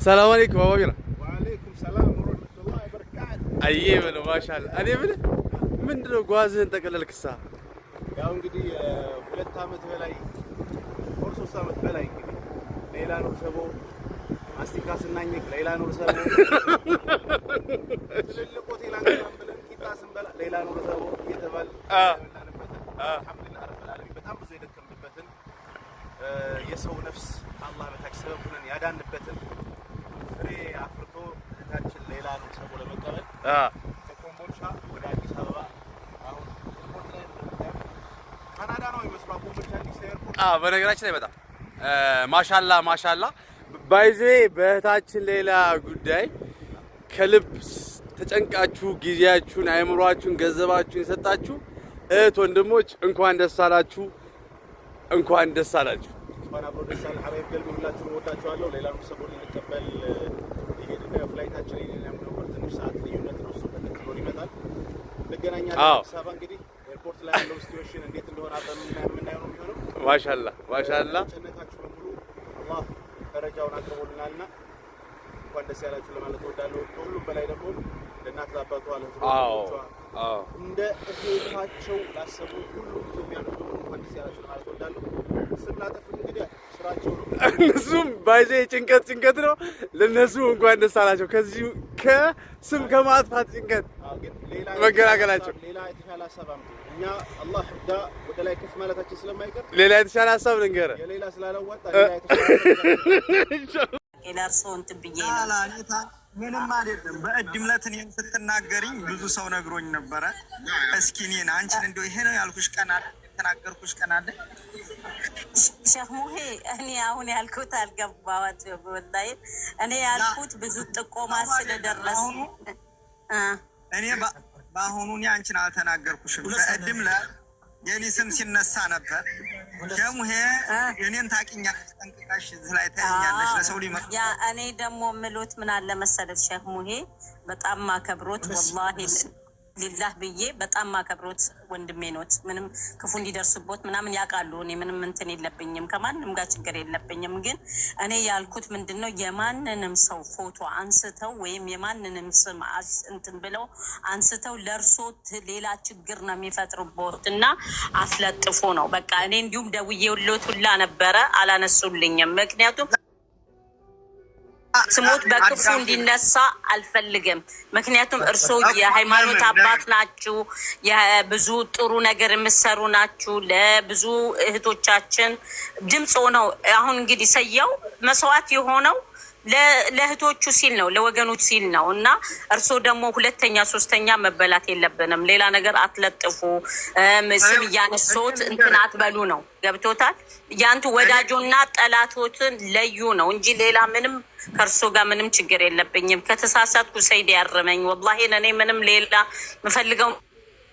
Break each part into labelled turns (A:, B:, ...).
A: ሰላም አለይኩም አባቢራ።
B: ወአለይኩም ሰላም ወረህመቱላሂ ወበረካቱ።
A: አዬ በለው ማሻአላ። እኔ የምልህ ምንድን ነው ጓዝህን ጠቀለልክሳ?
B: ያው እንግዲህ 2 ዓመት በላይ ወር 3 ዓመት በላይ እንግዲህ ሌላ ኑር ሰቦ ማስቲካ ስናኝክ፣ ሌላ ኑር ሰቦ ትልልቅ ሆቴል አንገባም ብለን ቂጣ ስንበላ ሌላ ኑር ሰቦ እየተባል የበላንበትን፣ አልሐምዱሊላህ ረብል ዓለሚን፣ በጣም ብዙ የደከምንበትን፣ የሰው ነፍስ ከአላህ በታች ሰበብ ሆነን ያዳንበትን ፍሬ አፍርቶ እህታችን ሌላ ኑር ሰቦ ለመቀበል ከኮምቦልቻ ወደ አዲስ አበባ አሁን ኤርፖርት ላይ እንደምታየው ካናዳ ነው የሚመስለው። ኮምቦልቻ አዲስ ኤርፖርት።
A: በነገራችን ላይ በጣም ማሻላ ማሻላ by the way፣ በእህታችን ሌላ ጉዳይ ከልብ ተጨንቃችሁ ጊዜያችሁን፣ አእምሯችሁን፣ ገንዘባችሁን የሰጣችሁ እህት ወንድሞች እንኳን ደስ አላችሁ፣ እንኳን ደስ አላችሁ።
B: እንኳን አብሮ ደስ አለ። ሀባይብ ገልቢ ሁላችሁንም እወዳችኋለሁ። ሌላ ኑር ሰቦ ልንቀበል እየሄድን ነው። Flight ኣችን የኔና ትንሽ ሰዓት ልዩነት ነው። እሱ ተከትሎን ይመጣል። እንገናኛለን አዲስ አበባ። እንግዲህ ኤርፖርት ላይ ያለው situation እንዴት እንደሆነ አብረን የምናየው ነው የሚሆነው።
A: ማሻላ ማሻላ።
B: ጨነቃችሁ በሙሉ አላህ ደረጃውን አቅርቦልናልና እንኳን ደስ ያላችሁ ለማለት እወዳለሁ። ከሁሉም በላይ ደግሞ ለእናት ለአባቷ፣ ለእህት ለወንድሞቿ፣ እንደ እህታቸው ላሰቡ ሁሉ ኢትዮጵያኖች በሙሉ እንኳን ደስ ያላችሁ ለማለት እወዳለሁ። ስም ላጠፉት እንግዲህ ስራቸው ነው።
A: እነሱም by the way ጭንቀት ጭንቀት ነው። ለነሱ እንኳን ደስ አላቸው። ከዚሁ ከስም ከማጥፋት ጭንቀት
B: ግን ሌላ
A: መገላገላቸው።
B: ሌላ የተሻለ ሀሳብ አምጡ። እኛ አላህ ዳ ወደ ላይ ከፍ ማለታችን ስለማይቀር
A: ሌላ የተሻለ ሀሳብ ልንገርህ።
B: የሌላ ስላላዋጣ ሌላ የተሻለ
C: ለእርሶ እንትን ብዬ ነው።
D: ምንም አይደለም። በእድም ዕለት እኔን ስትናገሪኝ ብዙ ሰው ነግሮኝ ነበረ። እስኪ እኔን አንቺን እንደው ይሄ ነው ያልኩሽ ቀን አለ? የተናገርኩሽ ቀን አለ?
C: ሼህ ሙሄ፣ እኔ አሁን ያልኩት አልገባዎት። ወላሂ እኔ ያልኩት ብዙ ጥቆማ ስለደረስ
D: እኔ በአሁኑ እኔ አንቺን አልተናገርኩሽም። በእድም ዕለት የኔ ስም ሲነሳ ነበር። ሸሙሄ እኔን ታውቂኛለሽ ጠንቅቀሽ፣ እዚህ ላይ ታያኛለሽ። ለሰው ሊመ
C: ያ እኔ ደግሞ ምሎት ምን አለ መሰለት ሼህ ሙሄ፣ በጣም ማከብሮት፣ ወላሂ ሊላህ ብዬ በጣም ማከብሮት ወንድሜ ኖት። ምንም ክፉ እንዲደርስቦት ምናምን ያውቃሉ። እኔ ምንም እንትን የለብኝም፣ ከማንም ጋር ችግር የለብኝም። ግን እኔ ያልኩት ምንድን ነው፣ የማንንም ሰው ፎቶ አንስተው ወይም የማንንም ስም እንትን ብለው አንስተው ለእርሶት ሌላ ችግር ነው የሚፈጥሩቦት እና አስለጥፎ ነው በቃ። እኔ እንዲሁም ደውዬለት ሁላ ነበረ፣ አላነሱልኝም። ምክንያቱም ስሞት በክፉ እንዲነሳ አልፈልግም። ምክንያቱም እርስዎ የሃይማኖት አባት ናችሁ፣ ብዙ ጥሩ ነገር የምትሰሩ ናችሁ። ለብዙ እህቶቻችን ድምፅ ሆነው አሁን እንግዲህ ሰየው መስዋዕት የሆነው ለእህቶቹ ሲል ነው፣ ለወገኖች ሲል ነው። እና እርስዎ ደግሞ ሁለተኛ ሶስተኛ መበላት የለብንም። ሌላ ነገር አትለጥፉ፣ ስም እያነሶት እንትን አትበሉ ነው። ገብቶታል። ያንቱ ወዳጆና ጠላቶትን ለዩ ነው እንጂ ሌላ ምንም ከእርሶ ጋር ምንም ችግር የለብኝም። ከተሳሳትኩ ሰይድ ያርመኝ። ወላሂ እኔ ምንም ሌላ ምፈልገው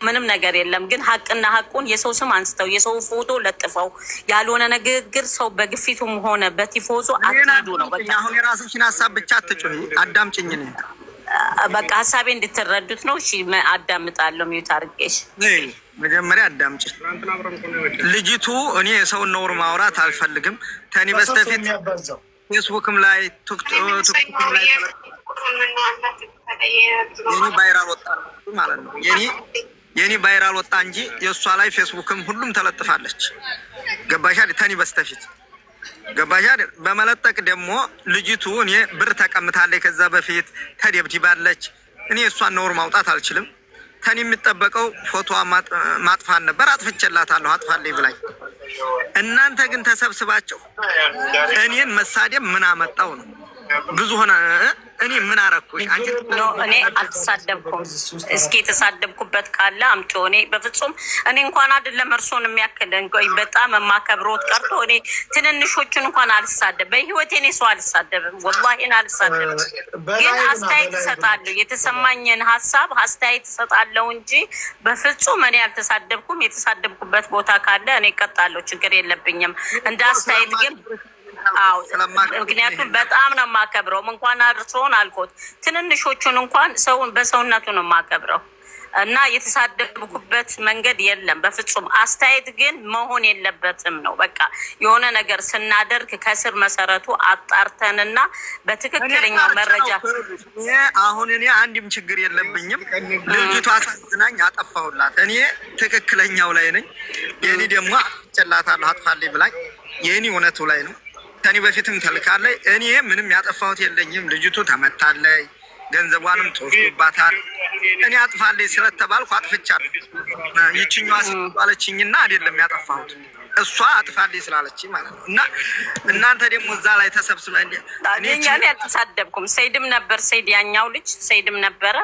C: ምንም ነገር የለም። ግን ሀቅና ሀቁን የሰው ስም አንስተው የሰው ፎቶ ለጥፈው ያልሆነ ንግግር ሰው በግፊቱም ሆነ በቲፎዞ አትሄዱ ነው። በቃ።
D: አሁን የራስሽን ሀሳብ ብቻ አትጩሂ፣ አዳምጪኝ። እኔን
C: በቃ ሀሳቤ እንድትረዱት ነው። እሺ አዳምጣለሁ። Mute አድርጌሽ።
D: መጀመሪያ አዳምጪኝ። ልጅቱ እኔ የሰውን ነውር ማውራት አልፈልግም። ከእኔ በስተፊት ፌስቡክም ላይ ቲክቶክም ላይ የኔ viral ወጣ ማለት ነው። የኔ viral ወጣ እንጂ የእሷ ላይ ፌስቡክም ሁሉም ተለጥፋለች። ገባሻ? ተኔ በስተፊት ገባሻ? በመለጠቅ ደግሞ ልጅቱ እኔ ብር ተቀምታለች፣ ከዛ በፊት ተደብድባለች። እኔ የእሷን ነውር ማውጣት አልችልም። ተኔ የሚጠበቀው ፎቶ ማጥፋት ነበር። አጥፍቼላታለሁ፣ አጥፋለኝ ብላኝ። እናንተ ግን ተሰብስባችሁ እኔን መሳደብ ምን አመጣው ነው? ብዙ ሆነ። እኔ ምን አረኩሽ? አንቺ
C: No፣ እኔ አልተሳደብኩም። እስኪ የተሳደብኩበት ካለ አምጪ። እኔ በፍጹም እኔ እንኳን አይደለም እርሶን የሚያክል እንቆይ በጣም የማከብሮት ቀርቶ እኔ ትንንሾቹን እንኳን አልሳደብ። በህይወቴ እኔ ሰው አልሳደብም፣ ወላሂን አልሳደብም። ግን አስተያየት እሰጣለሁ፣ የተሰማኝን ሀሳብ አስተያየት እሰጣለሁ እንጂ በፍጹም እኔ አልተሳደብኩም። የተሳደብኩበት ቦታ ካለ እኔ እቀጣለሁ፣ ችግር የለብኝም። እንደ አስተያየት ግን አዎ፣ ምክንያቱም በጣም ነው የማከብረው። እንኳን እርስዎን አልኮት ትንንሾቹን እንኳን ሰውን በሰውነቱ ነው የማከብረው። እና የተሳደብኩበት መንገድ የለም በፍጹም። አስተያየት ግን መሆን የለበትም ነው። በቃ የሆነ ነገር ስናደርግ ከስር መሰረቱ አጣርተንና በትክክለኛው መረጃ
D: አሁን እኔ አንድም ችግር የለብኝም። ልጅቷ አሳዝናኝ አጠፋሁላት። እኔ ትክክለኛው ላይ ነኝ። የኔ ደግሞ አጥፍቼላታለሁ፣ አጥፋልኝ ብላኝ የኔ እውነቱ ላይ ነው። ከኔ በፊትም ተልካለች። እኔ ምንም ያጠፋሁት የለኝም። ልጅቱ ተመታለች፣ ገንዘቧንም ተወስዶባታል። እኔ አጥፋልኝ ስለተባልኩ አጥፍቻለሁ። ይችኛዋ ስባለችኝና አይደለም ያጠፋሁት እሷ አጥፋልኝ ስላለችኝ ማለት ነው። እና እናንተ ደግሞ እዛ ላይ ተሰብስበ
C: እኔ አልተሳደብኩም። ሰይድም ነበር፣ ሰይድ ያኛው ልጅ ሰይድም ነበረ።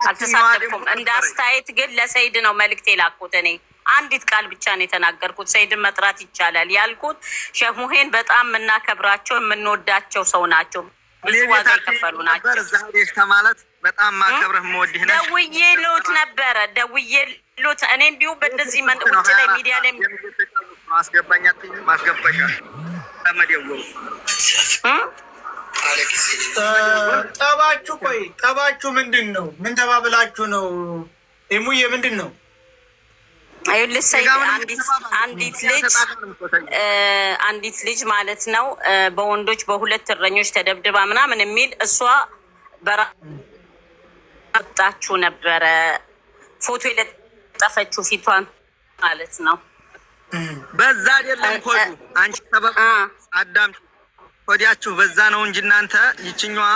C: አልተሳደብኩም። እንደ አስተያየት ግን ለሰይድ ነው መልእክት የላኩት። እኔ አንዲት ቃል ብቻ ነው የተናገርኩት። ሰይድን መጥራት ይቻላል ያልኩት ሼህ ሙሄን በጣም የምናከብራቸው የምንወዳቸው ሰው ናቸው። ብዙ ዋጋ የከፈሉ ናቸው።
D: ማለት በጣም ማከብረህ የምወድህ ነሽ።
C: ደውዬልዎት ነበረ ደውዬልዎት እኔ እንዲሁ በእንደዚህ ውጭ ላይ ሚዲያ ላይ
D: ማስገባኛ ማስገባሻ ተመደወሩ
E: ጠባችሁ። ቆይ ጠባችሁ ምንድን ነው? ምን ተባብላችሁ ነው? ኤሙዬ ምንድን ነው?
C: ይኸውልህ ሰይድ አንዲት ልጅ ማለት ነው በወንዶች በሁለት እረኞች ተደብድባ ምናምን የሚል እሷ በራጣችሁ ነበረ ፎቶ የለጠፈችው ፊቷን ማለት ነው።
D: በዛ አይደለም ኮዱ አንቺ ሰበብ አዳም ኮዲያችሁ በዛ ነው እንጂ እናንተ ይችኛዋ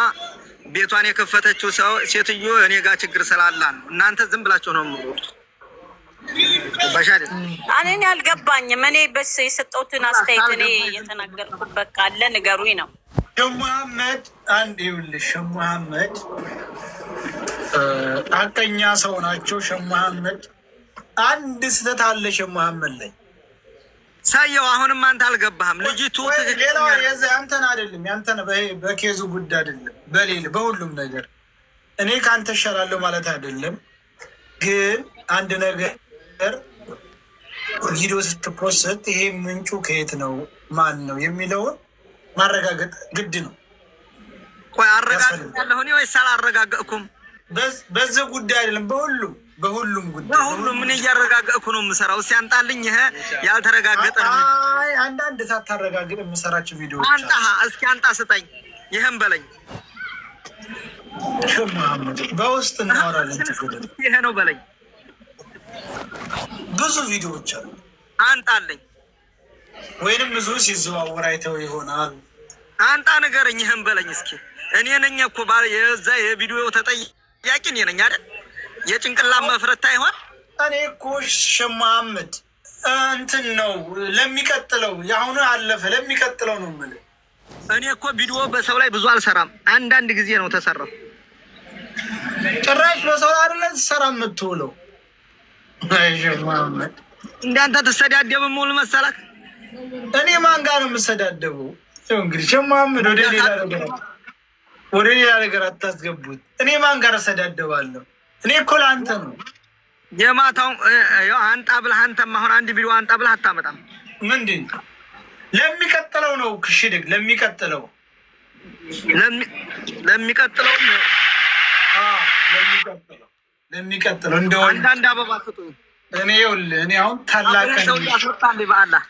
D: ቤቷን የከፈተችው ሰው ሴትዮ እኔ ጋር ችግር ስላላ ነው። እናንተ ዝም ብላችሁ ነው የምሮጡት።
C: እኔ አልገባኝም። እኔ በስ የሰጠሁትን አስተያየት እኔ የተናገርኩበት ካለ ንገሩኝ ነው።
E: ሼህ መሐመድ አንድ ይኸውልሽ፣ ሼህ መሐመድ ሐቀኛ ሰው ናቸው። ሼህ መሐመድ አንድ ስህተት አለ ሼህ መሐመድ ላይ
D: ሳየው። አሁንም አንተ አልገባህም። ልጅቱ
E: ሌላ አንተን አይደለም ያንተን በኬዙ ጉዳይ አይደለም፣ በሌላ በሁሉም ነገር እኔ ከአንተ እሻላለሁ ማለት አይደለም፣ ግን አንድ ነገር ቪዲዮ ስት post ይሄ ምንጩ ከየት ነው ማን ነው የሚለውን ማረጋገጥ ግድ ነው።
D: ቆይ አረጋግጣለሁ እኔ ወይስ አላረጋገጥኩም?
E: በዚህ ጉዳይ አይደለም፣ በሁሉም በሁሉም ጉዳይ
D: በሁሉም ምን እያረጋገጥኩ ነው የምሰራው። እስኪ አንጣልኝ። ይሄ ያልተረጋገጠ ነው።
E: አይ አንዳንድ ሳታረጋግጥ የምሰራቸው ቪዲዮዎች
D: አንጣ፣ እስኪ አንጣ ስጠኝ፣ ይህም በለኝ።
E: በውስጥ እናወራለን።
D: ይሄ ነው በለኝ።
E: ብዙ ቪዲዮዎች አሉ፣
D: አንጣልኝ።
E: ወይንም ብዙ ሲዘዋወር አይተው ይሆናል።
D: አንጣ ንገረኝ፣ ይህም በለኝ እስኪ። እኔ ነኝ እኮ የዛ የቪዲዮ ተጠያቂ እኔ ነኝ አይደል? የጭንቅላት መፍረታ ይሆን?
E: እኔ እኮ ሼህ መሐመድ እንትን ነው ለሚቀጥለው፣ የአሁኑ አለፈ፣ ለሚቀጥለው ነው የምልህ።
D: እኔ እኮ ቪዲዮ በሰው ላይ ብዙ አልሰራም። አንዳንድ ጊዜ ነው ተሰራው።
E: ጭራሽ በሰው ላይ አይደለ ሰራ የምትውለው። ሼህ መሐመድ
D: እንዳንተ ትሰዳደብ ሙሉ መሰለህ?
E: እኔ ማን ጋር ነው የምሰዳደበው? እንግዲህ ሼህ መሐመድ ወደ ሌላ ነገር አታስገቡት። እኔ ማን ጋር እሰዳደባለሁ? እኔ እኮ ለአንተ ነው
D: የማታው አንጣ ብለህ አንተም አሁን አንድ ቪዲዮ አንጣ ብለህ አታመጣም።
E: ምንድን ለሚቀጥለው ነው ክሽድግ ለሚቀጥለው
D: ለሚቀጥለው
E: ለሚቀጥለው እንደው
D: አንዳንድ አበባ ስጡኝ።
E: እኔ ይኸውልህ እኔ አሁን ታላቅ
D: ሰው ያስወጣልኝ በአላህ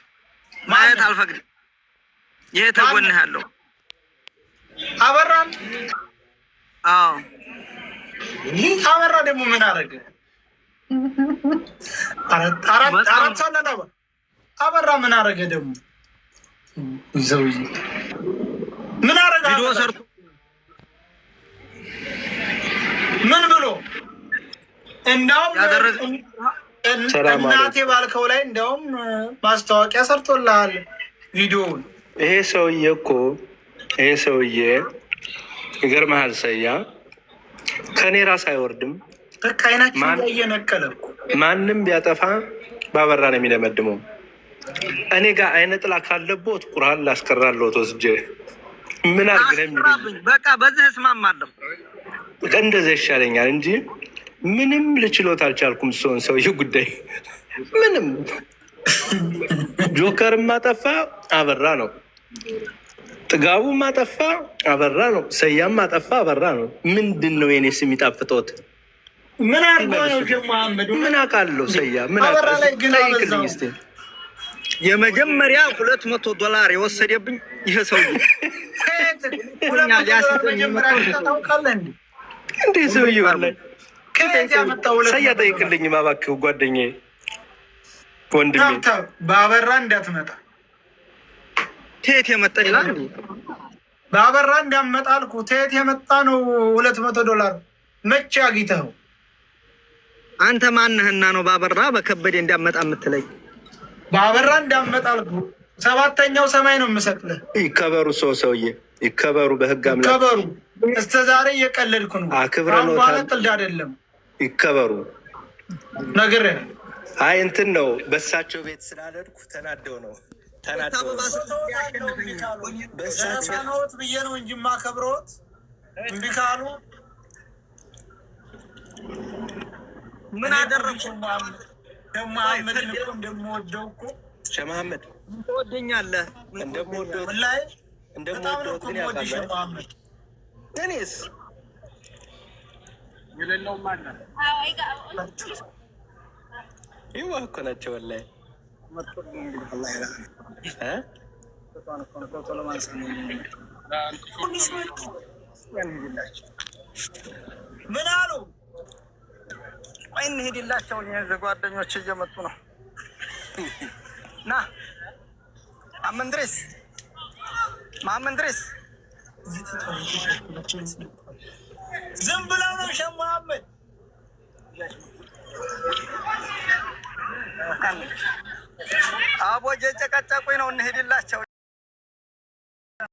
D: ማየት አልፈቅድም። ይሄ ተጎንህ ያለው
E: አበራን።
D: አዎ
E: አበራ ደግሞ ምን አደረገ? አራት ሰው አበራ ምን አደረገ ደግሞ? ሰውዬ ምን አደረገ?
D: ቪዲዮ ሰርቶ
E: ምን ብሎ እንዳውም እናቴ ባልከው ላይ እንዳውም ማስታወቂያ ሰርቶልሃል ቪዲዮውን።
F: ይሄ ሰውዬ እኮ ይሄ ሰውዬ ይገርምሃል፣ ሰያ ከእኔ ራስ አይወርድም።
E: በቃ አይናችን እየነቀለ እኮ
F: ማንም ቢያጠፋ ባበራ ነው የሚደመድመው። እኔ ጋር አይነ ጥላ ካለቦት ቁርአን ላስቀራለሁ ወስጄ ምን አድርግ ነው የሚሉኝ።
D: በቃ በዚህ እስማማለሁ።
F: እንደዚያ ይሻለኛል እንጂ ምንም ልችሎት አልቻልኩም። ሰውን ሰውዬ ጉዳይ ምንም ጆከር ማጠፋ አበራ ነው፣ ጥጋቡ ማጠፋ አበራ ነው፣ ሰያም ማጠፋ አበራ ነው። ምንድን ነው የኔ ስም ይጣፍጦት?
E: ምን አድርጎ ነው ሼህ መሐመድ?
F: ምን አውቃለሁ? ሰያ ምን
E: አበራ ላይ
F: አውቃለሁ?
E: ግን
F: ጠይቅልኝ
E: አበዛው።
F: እስኪ።
D: የመጀመሪያ $200 የወሰደብኝ ይሄ ሰውዬ
E: ከየት $200 መጀመሪያ ታውቃለህ እንዴ?
F: እንዴ ሰውዬው ወላሂ
E: ከየት ያመጣው ሁለት
F: ሰያ
E: መቶ ዶላር?
F: ጠይቅልኝ እባክህ ጓደኛዬ ወንድሜ።
E: ተው ተው፣ በአበራ እንዳትመጣ፣
D: ከየት የመጣ ይላል እንዴ?
E: በአበራ እንዳትመጣ አልኩህ። ከየት የመጣ ነው $200? መቼ አግኝተኸው?
D: አንተ ማነህና ነው ባበራ በከበደ እንዳመጣ የምትለኝ?
E: በአበራ እንዳትመጣ አልኩህ። ሰባተኛው ሰማይ ነው የምሰቅልህ።
F: ይከበሩ ሰው ሰውዬ ይከበሩ፣ በህግ አምላክ
E: ከበሩ። እስከ ዛሬ እየቀለድኩ ነው።
F: አክብረኖታል።
E: አሁን በኋላ ቀልድ አይደለም
F: ይከበሩ።
E: ነግሬህ።
F: አይ እንትን ነው በእሳቸው ቤት ስላልሄድኩ ተናደው ነው ተናደው ነው።
E: ነፃ ብዬ ነው እንጂ የማከብረዎት እምቢ ካሉ
D: ምን አደረግኩ?
E: መሐመድን እኮ እንደምወደው እኮ
F: ሼህ መሐመድ
D: ትወደኛለህ?
F: እንደምወደው
E: ወላሂ በጣም ነው
F: እንደምወደው
E: እኮ
F: ግን
E: የምወድሽ
F: ያውቃል።
E: መሐመድ።
F: እኔስ ይዋህ እኮ ናቸው ወላሂ እ?
E: ምን አሉ?
D: ቆይ እንሂድላቸው። ጓደኞች እየመጡ ነው። ና ማመንድሬስ ማመንድሬስ
E: ዝም ብለው ነው ሼህ መሐመድ።
D: አቦ እየጨቀጨቁኝ ነው። እንሂድላቸው።